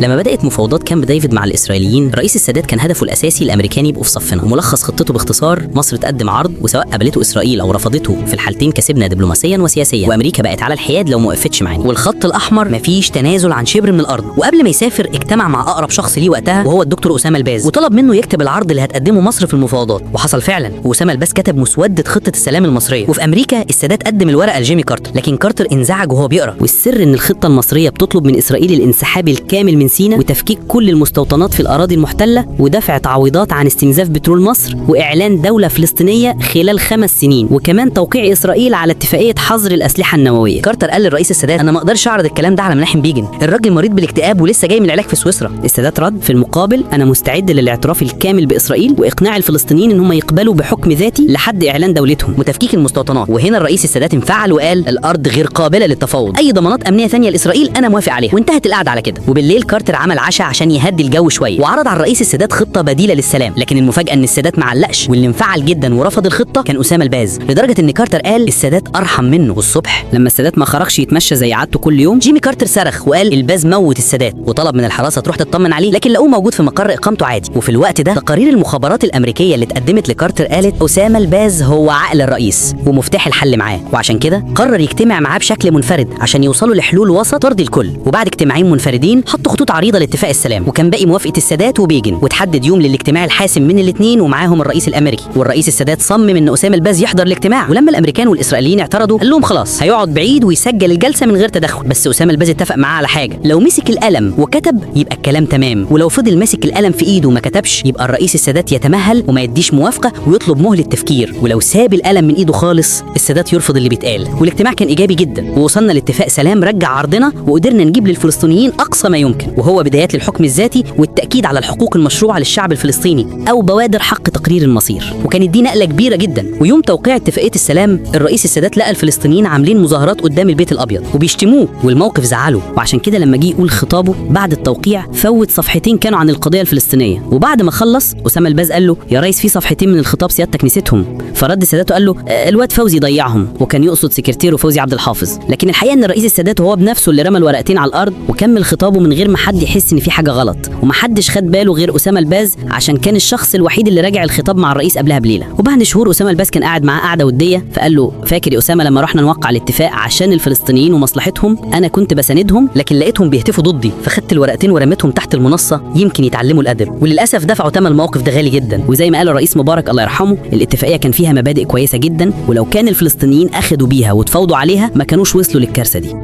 لما بدأت مفاوضات كامب ديفيد مع الإسرائيليين، رئيس السادات كان هدفه الأساسي الأمريكان يبقوا في صفنا. وملخص خطته باختصار: مصر تقدم عرض، وسواء قبلته إسرائيل أو رفضته، في الحالتين كسبنا دبلوماسيا وسياسيا، وأمريكا بقت على الحياد لو ما وقفتش معانا. والخط الأحمر مفيش تنازل عن شبر من الأرض. وقبل ما يسافر اجتمع مع أقرب شخص ليه وقتها، وهو الدكتور أسامة الباز، وطلب منه يكتب العرض اللي هتقدمه مصر في المفاوضات. وحصل فعلا، وأسامة الباز كتب مسودة خطة السلام المصرية. وفي أمريكا السادات قدم الورقة لجيمي كارتر، لكن كارتر انزعج وهو بيقرأ. والسر إن الخطة المصرية بتطلب من إسرائيل الانسحاب الكامل من سيناء، وتفكيك كل المستوطنات في الأراضي المحتلة، ودفع تعويضات عن استنزاف بترول مصر، وإعلان دولة فلسطينية خلال 5 سنين، وكمان توقيع إسرائيل على اتفاقية حظر الأسلحة النووية. كارتر قال للرئيس السادات: أنا ما أقدرش أعرض الكلام ده على مناحم بيجن، الراجل مريض بالاكتئاب ولسه جاي من العلاج في سويسرا. السادات رد: في المقابل أنا مستعد للاعتراف الكامل بإسرائيل وإقناع الفلسطينيين إن هم يقبلوا بحكم ذاتي لحد إعلان دولتهم وتفكيك المستوطنات. وهنا الرئيس السادات انفعل وقال: الأرض غير قابلة للتفاوض، أي ضمانات أمنية ثانية لإسرائيل أنا موافق عليها. وانتهت القعدة على كده. وبالليل كارتر عمل عشاء عشان يهدي الجو شوية، وعرض على الرئيس السادات خطه بديله للسلام. لكن المفاجاة ان السادات ما علقش، واللي انفعل جدا ورفض الخطة كان اسامة الباز، لدرجة ان كارتر قال السادات ارحم منه. والصبح لما السادات ما خرجش يتمشى زي عادته كل يوم، جيمي كارتر صرخ وقال الباز موت السادات، وطلب من الحراسة تروح تطمن عليه، لكن لقوه موجود في مقر اقامته عادي. وفي الوقت ده تقارير المخابرات الامريكية اللي اتقدمت لكارتر قالت اسامة الباز هو عقل الرئيس ومفتاح الحل معاه، وعشان كده قرر يجتمع معاه بشكل منفرد عشان يوصلوا لحلول وسط ترضي الكل. وبعد اجتماعين منفردين حطوا خطوط عريضة لاتفاق السلام، وكان باقي موافقة السادات وبيجن، وتحدد يوم للاجتماع الحاسم من الاثنين ومعاهم الرئيس الامريكي. والرئيس السادات صمم ان اسامة الباز يحضر الاجتماع، ولما الامريكان والاسرائيليين اعترضوا قال لهم خلاص هيقعد بعيد ويسجل الجلسة من غير تدخل. بس اسامة الباز اتفق معاه على حاجة: لو مسك القلم وكتب يبقى الكلام تمام، ولو فضل ماسك القلم في ايده وما كتبش يبقى الرئيس السادات يتمهل وما يديش موافقة ويطلب مهله تفكير، ولو ساب القلم من ايده خالص السادات يرفض اللي بيتقال. والاجتماع كان ايجابي جدا، ووصلنا لاتفاق سلام رجع عرضنا، وقدرنا نجيب للفلسطينيين اقصى ما يمكن، وهو بدايات للحكم الذاتي والتاكيد على الحقوق المشروعة للشعب الفلسطيني او بوادر حق تقرير المصير. وكانت دي نقله كبيرة جدا. ويوم توقيع اتفاقية السلام الرئيس السادات لقى الفلسطينيين عاملين مظاهرات قدام البيت الابيض وبيشتموه، والموقف زعله، وعشان كده لما جه يقول خطابه بعد التوقيع فوت صفحتين كانوا عن القضية الفلسطينية. وبعد ما خلص اسامة الباز قال له: يا ريس في صفحتين من الخطاب سيادتك نسيتهم. فرد السادات وقال له: الواد فوزي ضيعهم، وكان يقصد سكرتيره فوزي عبد الحافظ. لكن الحقيقة ان الرئيس السادات هو بنفسه اللي رمى الورقتين على الارض وكمل خطابه من غير ما حد يحس ان في حاجة غلط، ومحدش خد باله غير اسامة الباز عشان كان الشخص الوحيد اللي راجع الخطاب مع الرئيس قبلها بليلة. وبعد شهور اسامة الباز كان قاعد معاه قعدة وديه، فقال له: فاكر يا اسامة لما رحنا نوقع الاتفاق عشان الفلسطينيين ومصلحتهم؟ انا كنت بساندهم لكن لقيتهم بيهتفوا ضدي، فخدت الورقتين ورميتهم تحت المنصة يمكن يتعلموا الادب. وللاسف دفعوا ثمن الموقف ده غالي جدا. وزي ما قال الرئيس مبارك الله يرحمه، الاتفاقية كان فيها مبادئ كويسة جدا، ولو كان الفلسطينيين اخدوا بيها وتفاوضوا عليها ما كانوش وصلوا للكارثه دي.